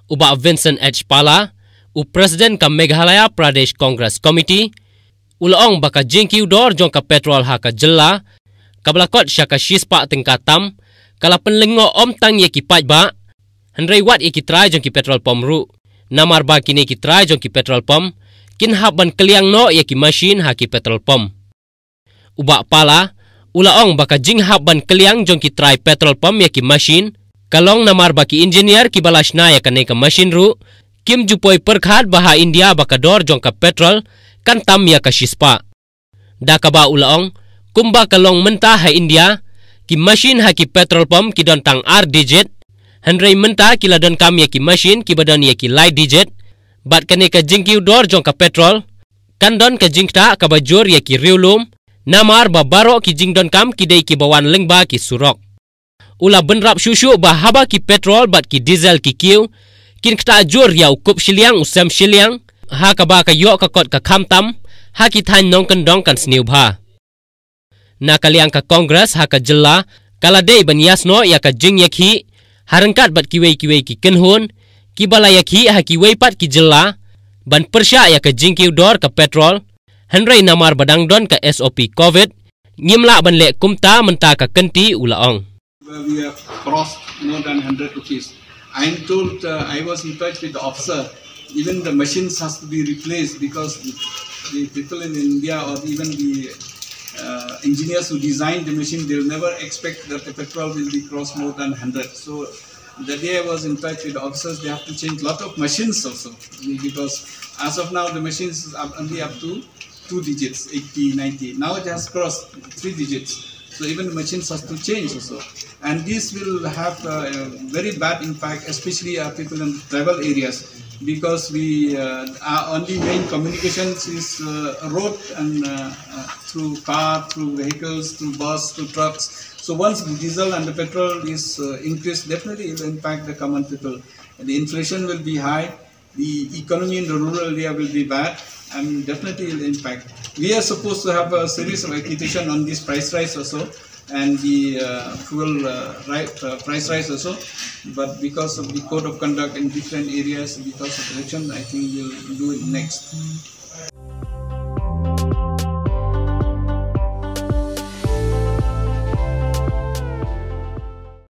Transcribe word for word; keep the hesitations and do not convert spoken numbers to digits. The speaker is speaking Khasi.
U Bah Vincent H Pala, u President ka Meghalaya Pradesh Congress Committee, u la ong ba ka jingkiew dor jong ka petrol ha ka jylla, kaba la kot sha ka shispah tyngka tam, ka la pynlyngngoh ym tang ïa ki paidbah, hynrei wat ïa ki trai jong ki petrol pump ruh. Namar ba kine ki trai jong ki petrol pump kin hap ban kylliang noh ïa ki machine ha ki petrol pump. U Bah Pala u la ong ba ka jinghap ban kylliang jong ki trai petrol pump ïa ki machine ka long namar ba ki engineer kiba la shna ïa kane ka machine ruh kim ju poi pyrkhat ba ha India ba ka dor jong ka petrol kan tam ïa ka shispah. Da kaba u la ong, kumba ka long mynta ha India, ki machine ha ki petrol pump ki don tang ar digit, hynrei mynta ki la donkam ïa ki machine kiba don ïa ki lai digit, bad kane ka jingkiew dor jong ka petrol kan don ka jingktah kaba jur ïa ki riewlum, namar ba baroh ki jingdonkam ki dei kiba wan lyngba ki surok. U la bynrap shuh shuh ba haba ki petrol bad ki diesel ki kiew kin ktah jur ïa u kup shiliang u sem shiliang, ha kaba ka ïoh ka kot ka kham tam ha ki thaiñ nongkyndong kan sniew bha. Na ka liang ka Congress ha ka jylla ka la dei ban ïasnoh ïa ka jingïakhih ha ryngkat bad kiwei kiwei ki kynhun kiba la ïakhih ha kiwei pat ki jylla ban pyrshah ïa ka jingkiew dor ka petrol, hynrei namar ba dang don ka S O P covid ngim lah ban leh kumta mynta ka kynti, u la ong. Where we have crossed more than one hundred rupees. I am told, uh, I was in touch with the officer, even the machines has to be replaced because the, the people in India or even the uh, engineers who designed the machine, they'll never expect that the petrol will be crossed more than one hundred. So the day I was in touch with the officers, they have to change lot of machines also, because as of now the machines are only up to two digits, eighty, ninety. Now it has crossed three digits. So even the machines has to change also. And this will have a very bad impact, especially our people in tribal areas, because we uh, our only main communications is uh, road and uh, uh, through car, through vehicles, through bus, through trucks. So once the diesel and the petrol is uh, increased, definitely it will impact the common people. The inflation will be high. The economy in the rural area will be bad and definitely will impact. We are supposed to have a series of agitation on this price rise also and the uh, fuel uh, ri- uh, price rise also, but because of the code of conduct in different areas, because of election, I think we'll do it next.